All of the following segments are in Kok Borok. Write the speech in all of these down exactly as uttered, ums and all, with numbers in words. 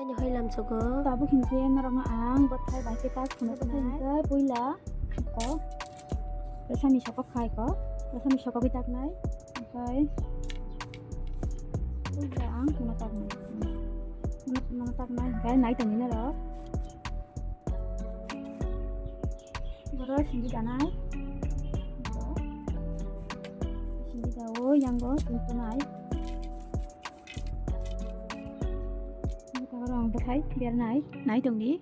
Ani hoi lamsogo. Tabuk hinkhe norokno ang bwthai bai khe tak phunuknai. Bwthai hinkhe puila ko. Resami sokok khai ko. Resami sokogwi taknai. Okai. Puila ang mano taknai. Mano, mano taknai. Okai, nai tongni norok. Boro sindi danai. Sindi dao, yango tungtunai. Taboro ang bwthai bernai, nai tongdi.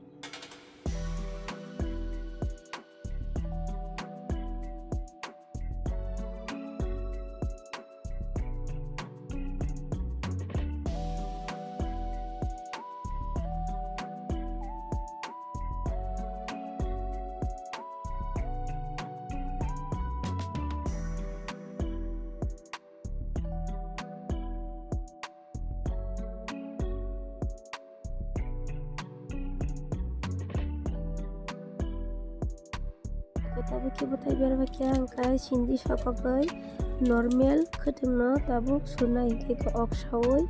Tabuk khe bwthai berma khe ang khe sindi sokogwi normal khwtwngno tabuk surnai, hinkhe khe ok saui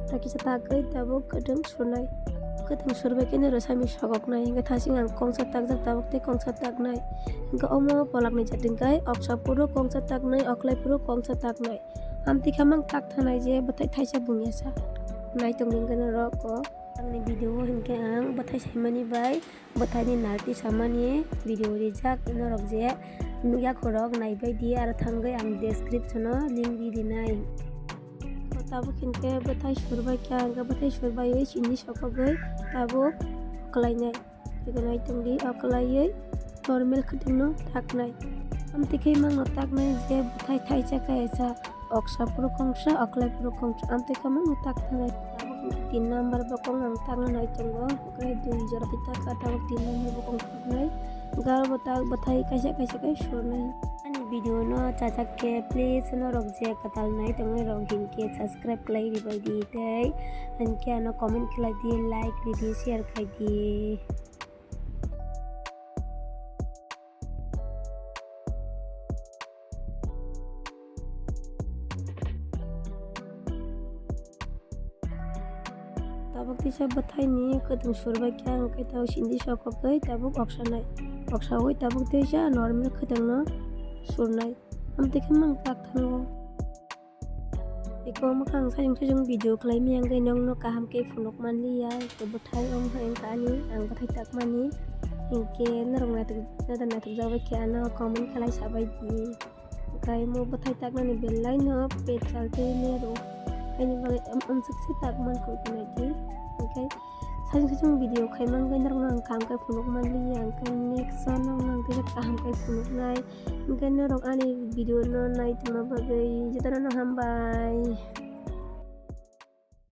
ta kisa tagwi tabuk khwtwng surnai. Khwtwng surbai khe nw resami sokoknai, hinkhe thasing ang kongsa takjak tabuk tei kongsa taknai. Hinkhe omo polakni jat hinkhe oksa phuru kongsa taknai, oklai phuru kongsa taknai. Amtwi khe mang tak thanai je bwthai thaisa bungya sa. Nai tongdi hinkhe norok o. Angni video o hinkhe ang bwthai saimani bai bwthaini nalti samani video rijak, norok je nukya khorok naibai di, aro thangwi ang description o link ri rinai. Tabuk hinkhe bwthai surbai kha, hinkhe bwthai surbaiwi sindi sokogwi tabuk kwlainai. Eko nai tongdi, o kwlaiwi normal khwtwngno taknai. Amtwi khe mangno taknai je bwthai thaisa kaisa, oksa phuru kongsa, oklai phuru kongsa, amtwi khe mangno tak thanai. Tabuk hinkhe tin number bokong ang takna nai tongo, oklai dui jora khe tak kha, tabuk tin number bokong taknai. Garo bo tak bwthai kaisa kaisa khe surnai. Ani video no chajak khe please norok je kwtal nai tongnai rok hinkhe subscribe khlai ribai di tei hinkhe ano comment khlai di, like ri di, share khai di. Tabuk tisa bwthaini khwtwng surbai khe ang khe tabuk sindi sokogwi tabuk oksanai. Oksaui tabuk tisa normal khwtwngno surnai. Amtwi khe mang tak thango. Eko mwkhang sajung sajung video khlai miyang khe nokno kaham khe phunuk manliya. Eko bwthai wng hai wngkha ani, ang bwthai takmani. Hinkhe norok naithok, naithok, naithok jagwi khe ano comment khlai sabai di. Hinkhe mo bwthai taknani belai no pechal tei leru. Haini bagwi am-, amswk se tak mankha naidi. Hinkhe sajung sajung video khai mankhe norokno ang kaham khe phunuk manliya. Hinkhe next o norokno ang khe kaham khe phunuknai. Hinkhe norok ani video no nai tongna bagwi jotono no hambai.